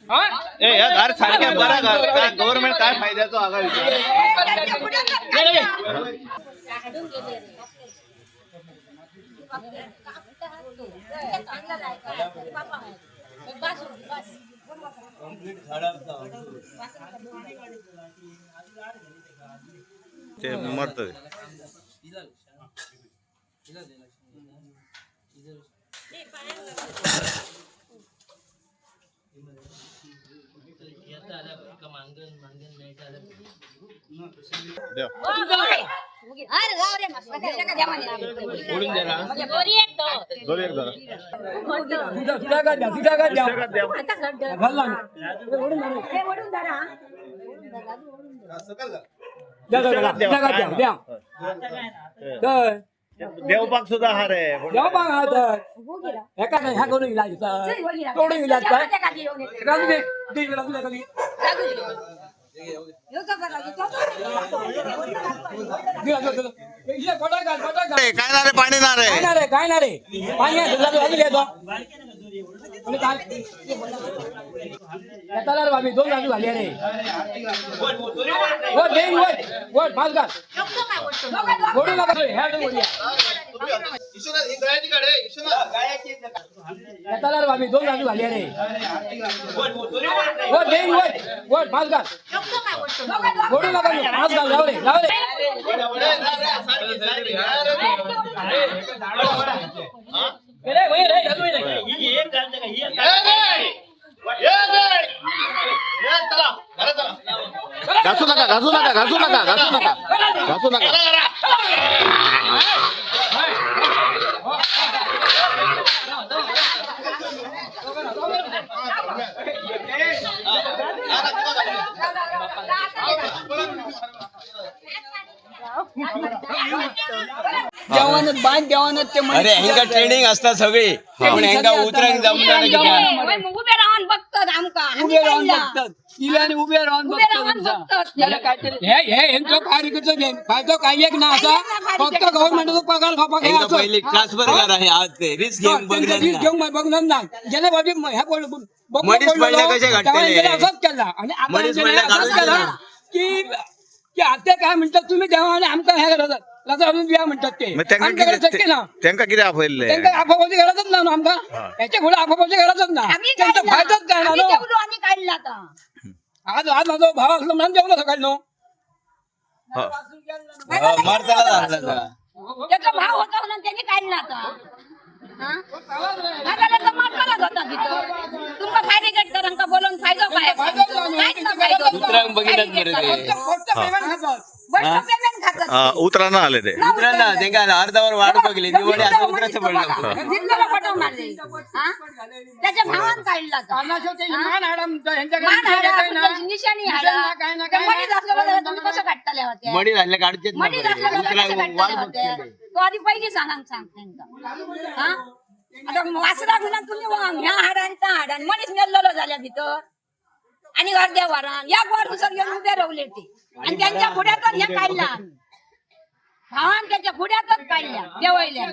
ए, ह्या घर सारख्या बरा घर काय गव्हर्नमेंट काय फायद्याचो आगा विचार. ते मरत. दोरी एक धरा. देवपाक सुद्धा हा रे. ए, काय ना रे, पाणी ना रे. काय ना रे, काय ना रे, पाणी आहे, तुला बाजू घेतो. आणि काय येताला रे भाभी, दोन बाजू झाली रे. वर देईन, वर वर पाच घाल. ओढू नका रे, ह्या दोन ओढूया. येताला रे भाभी, दोन बाजू झाली रे. वर देईन, वर वर पाच घाल. ओढू नका रे, पाच घाल. जाऊ रे, जाऊ रे. ए रे, वही रे, जाऊ रे. घासू नका, घासू नका, घासू नका, घासू नका, घासू नका. देवानत बांध देवानत ते अरे हेंका ट्रेनिंग असता सगळी, पण हेंका उतरांक जमना नाही कित्याक. उभे राहून बघतात आमका. आम्ही उभे राहून काढला. बघतात इले आणि उभे राहून उभे राहून बघतात. बघतात. त्याला काहीतरी हे हे यांचं फार फायदा काही एक ना असा, फक्त गव्हर्नमेंटचा पगार खापा काय हेंका असं. पहिले ट्रान्सफर करा, हे आज ते रिस्क घेऊन त्यांचा वीज बघणार. घेऊन बघणार ना ज्याने बाबी ह्या मनीष पडल्या कशे काडटले? असंच केला आणि आता मनीष यांच्याने पडल्या असंच काढून केला दिला. की की आता काय म्हणतात तुम्ही देवा आणि आमका ह्या गरज रजा आणून द्या म्हणतात ते. मग त्यांका आमच्याकडे शक्य ना. किती, त्यांका किती आपले त्यांका आपापची गरजच ना आमका, याच्या पुढे आपापची गरजच ना. आम्ही त्यांचा काढला. फायदाच काय ना आम्ही नो? जेवलो आणि काढला आता. आज आज माझा भाव असलो म्हणून जेवलो सकाळी नो. मारताला झाला का? त्याचा भाव होता म्हणून त्यांनी काढला आता. हा? माझ्याला तर मारतालाच होता तिथं. तुमका फायदे करताना बोलून फायदो काय? फायदाच ना नो. काहीच ना फायदो. उतरांक बघितलं मरे ते. फक्त पेमेंट खातात. बस पेमेंट खातात. उतराना आले ते. उतरांना तेंका अर्धावर वाट बघली निवडे, आता उतराचं पडलं. जिंकला पटवून मारले. हा? त्याच्या भावान काढला आता. अन्नाशिवाय ते मान हाडा म्हणतात. ह्यांच्याकडे मान निशाणी हाडा, काय ना? तुमची निशाणी निशाणी हाडा. ना, काय ना, ते काय मडीत ना. असलं बरं, तुम्ही कसं काढताले होते? मडी घातले काढचेच ना मडीत बरे. असलं बरं, कसं उतरांक काढताले वाट होते? बघते. तो आधी पहिली सांगा सांग त्यांका. हा? आता वासराक म्हणून तुम्ही ह्या हाडान त्या हाडान मनीस मेल्लेलो झाल्या भितर आणि अर्ध्या वरान या वर उसर घेऊन उभे रावले ते आणि त्यांच्या पुढ्यातच ह्या काढला आम्ही. भावान त्याच्या पुढ्यातच काढल्या देवायल्या.